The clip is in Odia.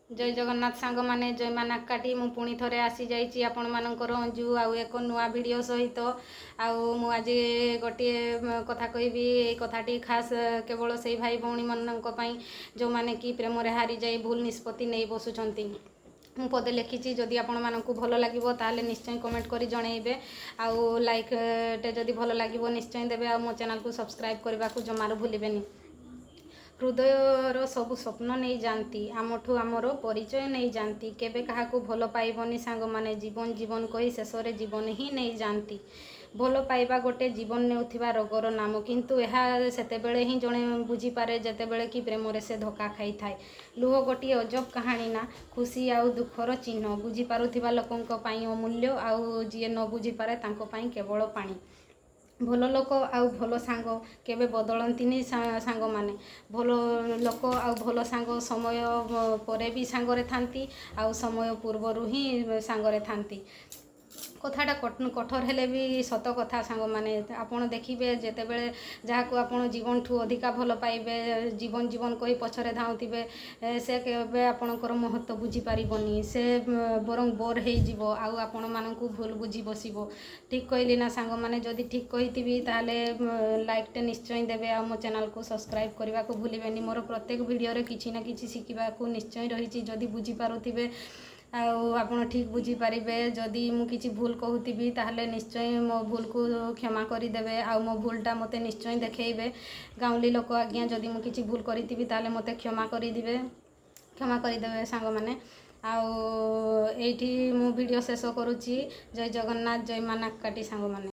ଜୟ ଜଗନ୍ନାଥ ସାଙ୍ଗମାନେ, ଜୟ ମା ନାଗକାଠି। ମୁଁ ପୁଣି ଥରେ ଆସିଯାଇଛି ଆପଣମାନଙ୍କର ଅଞ୍ଜୁ ଆଉ ଏକ ନୂଆ ଭିଡ଼ିଓ ସହିତ। ଆଉ ମୁଁ ଆଜି ଗୋଟିଏ କଥା କହିବି। ଏଇ କଥାଟି ଖାସ୍ କେବଳ ସେଇ ଭାଇ ଭଉଣୀମାନଙ୍କ ପାଇଁ, ଯେଉଁମାନେ କି ପ୍ରେମରେ ହାରିଯାଇ ଭୁଲ ନିଷ୍ପତ୍ତି ନେଇ ବସୁଛନ୍ତି। ମୁଁ ପଦେ ଲେଖିଛି, ଯଦି ଆପଣମାନଙ୍କୁ ଭଲ ଲାଗିବ ତାହେଲେ ନିଶ୍ଚୟ କମେଣ୍ଟ କରି ଜଣେଇବେ ଆଉ ଲାଇକ୍ଟେ ଯଦି ଭଲ ଲାଗିବ ନିଶ୍ଚୟ ଦେବେ ଆଉ ମୋ ଚ୍ୟାନେଲକୁ ସବସ୍କ୍ରାଇବ୍ କରିବାକୁ ଜମାରୁ ଭୁଲିବେନି। ହୃଦୟର ସବୁ ସ୍ୱପ୍ନ ନେଇଯାଆନ୍ତି, ଆମଠୁ ଆମର ପରିଚୟ ନେଇଯାଆନ୍ତି। କେବେ କାହାକୁ ଭଲ ପାଇବନି ସାଙ୍ଗମାନେ, ଜୀବନ ଜୀବନ କହି ଶେଷରେ ଜୀବନ ହିଁ ନେଇଯାଆନ୍ତି। ଭଲ ପାଇବା ଗୋଟେ ଜୀବନ ନେଉଥିବା ରୋଗର ନାମ। କିନ୍ତୁ ଏହା ସେତେବେଳେ ହିଁ ଜଣେ ବୁଝିପାରେ, ଯେତେବେଳେ କି ପ୍ରେମରେ ସେ ଧୋକା ଖାଇଥାଏ। ଲୁହ ଗୋଟିଏ ଅଜବ କାହାଣୀ ନା, ଖୁସି ଆଉ ଦୁଃଖର ଚିହ୍ନ। ବୁଝିପାରୁଥିବା ଲୋକଙ୍କ ପାଇଁ ଅମୂଲ୍ୟ ଆଉ ଯିଏ ନ ବୁଝିପାରେ ତାଙ୍କ ପାଇଁ କେବଳ ପାଣି। ଭଲ ଲୋକ ଆଉ ଭଲ ସାଙ୍ଗ କେବେ ବଦଳନ୍ତିନି ସାଙ୍ଗମାନେ। ଭଲ ଲୋକ ଆଉ ଭଲ ସାଙ୍ଗ ସମୟ ପରେ ବି ସାଙ୍ଗରେ ଥାନ୍ତି ଆଉ ସମୟ ପୂର୍ବରୁ ହିଁ ସାଙ୍ଗରେ ଥାନ୍ତି। କଥାଟା କଠୋର ହେଲେ ବି ସତ କଥା ସାଙ୍ଗମାନେ। ଆପଣ ଦେଖିବେ, ଯେତେବେଳେ ଯାହାକୁ ଆପଣ ଜୀବନଠୁ ଅଧିକା ଭଲ ପାଇବେ, ଜୀବନ ଜୀବନ କହି ପଛରେ ଧାଉଁଥିବେ, ସେ କେବେ ଆପଣଙ୍କର ମହତ୍ତ୍ୱ ବୁଝିପାରିବନି। ସେ ବରଂ ବୋର୍ ହେଇଯିବ ଆଉ ଆପଣମାନଙ୍କୁ ଭୁଲ ବୁଝି ବସିବ। ଠିକ୍ କହିଲି ନା ସାଙ୍ଗମାନେ? ଯଦି ଠିକ୍ କହିଥିବି, ତାହେଲେ ଲାଇକ୍ଟେ ନିଶ୍ଚୟ ଦେବେ ଆଉ ମୋ ଚ୍ୟାନେଲକୁ ସବସ୍କ୍ରାଇବ୍ କରିବାକୁ ଭୁଲିବେନି। ମୋର ପ୍ରତ୍ୟେକ ଭିଡ଼ିଓରେ କିଛି ନା କିଛି ଶିଖିବାକୁ ନିଶ୍ଚୟ ରହିଛି, ଯଦି ବୁଝିପାରୁଥିବେ ଆଉ ଆପଣ ଠିକ୍ ବୁଝିପାରିବେ। ଯଦି ମୁଁ କିଛି ଭୁଲ କହୁଥିବି, ତାହେଲେ ନିଶ୍ଚୟ ମୋ ଭୁଲକୁ କ୍ଷମା କରିଦେବେ ଆଉ ମୋ ଭୁଲଟା ମୋତେ ନିଶ୍ଚୟ ଦେଖେଇବେ। ଗାଉଁଲି ଲୋକ ଆଜ୍ଞା, ଯଦି ମୁଁ କିଛି ଭୁଲ କରିଥିବି ତାହେଲେ ମୋତେ କ୍ଷମା କରିଦିବେ, କ୍ଷମା କରିଦେବେ ସାଙ୍ଗମାନେ। ଆଉ ଏଇଠି ମୁଁ ଭିଡ଼ିଓ ଶେଷ କରୁଛି। ଜୟ ଜଗନ୍ନାଥ, ଜୟ ମା ନାଗକାଠି ସାଙ୍ଗମାନେ।